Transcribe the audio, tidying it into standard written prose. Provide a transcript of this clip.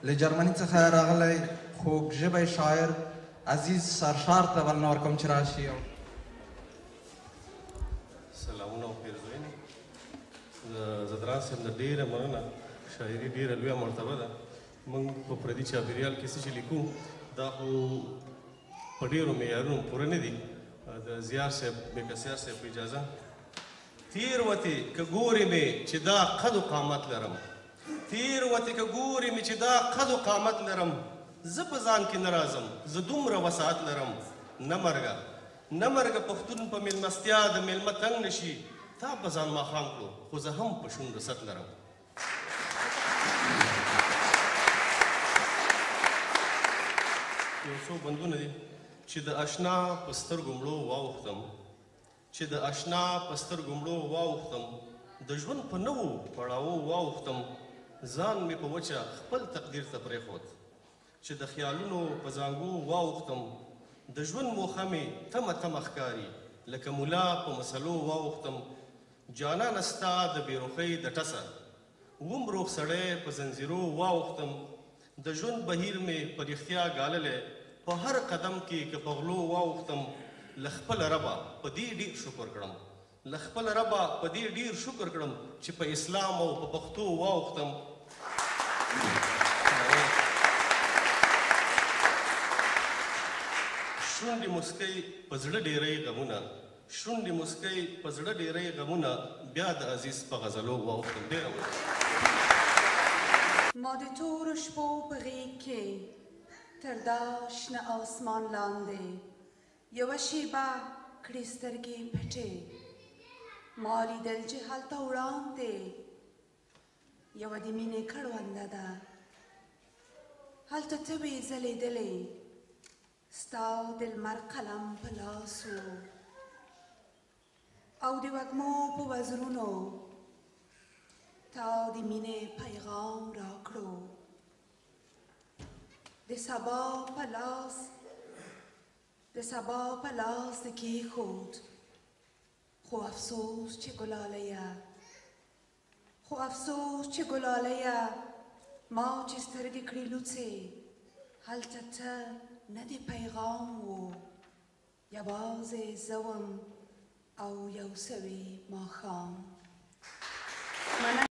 له جرمني څخه راغلی خوږ ژبی شاعر عزیز سرشار ته بلنه ورکوم چې راشي. او سلامونه او پیرزوینې. ځدران صاحب نه ډېره مننه، شاعري ډېره لویه مرتبه ده. موږ په پردي چاپېریال کې څه چې لیکو دا خو په ډېرو معیارونو پوره نه دي. د زیار صاحب بېکسیار صاحب په اجازه، تیر وتې که ګورې مې چې دا قد و قامت لرم، تیر وتې که ګورې مې چې دا قد و قامت لرم، زه په ځان کې نه راځم، زه دومره وسعت لرم. نه مرګه نه مرګه پښتون په میلمستیا د میلمه تنګ نه شي، تا په ځان ماښام کړو خو زه هم په شونډو ست لرم. یو څو بندونه دي. چې د اشنا په سترګو مړو واوښتم، چې د اشنا په سترګو مړو واوښتم، د ژوند په نوو پړاوو واوښتم، ځان مې په وچه خپل تقدیر ته پرېښود، چې د خیالونو په زانګو واوښتم، د ژوند موخه مې تمه تمه ښکاري، لکه ملا په مسلو واوښتم، جانانه ستا د بېروخۍ د ټسه وم روغ سړی په زنځیرو واوښتم، د ژوند بهیر مې په رښتیا ګاللی، په هر قدم کې که په غلو واوښتم، له خپله ربه په دې ډېر شکر کړم، له خپله ربه په دې ډېر شکر کړم چې په اسلام او په پښتو واوښتم. شونډې موسکۍ په زړه ډېری غمونه، شونډې موسکۍ په زړه ډېری غمونه، بیا د عزیز په غزلو واوښتم. ډېره مننه. ما د تورو شپو په غېږ کې تر دا شنه آسمان لاندې یوه شېبه کړې سترګې پټې، ما لیدل چې هلته وړاندې یوه د مینې کړونده ده، هلته ته وې ځلېدلې، ستا د لمر قلم په لاس و او د وږمو په وزرونو تا د مینې پیغام راکړو، د سبا په لاس د سبا په لاس د کېښود، خو افسوس چې ګلالیه، خو افسوس چې ګلالیه، ما چې سترګې کړې لوڅې، هلته ته نه د پیغام و، یوازې زه وم او یو سوی ماښام. مننه.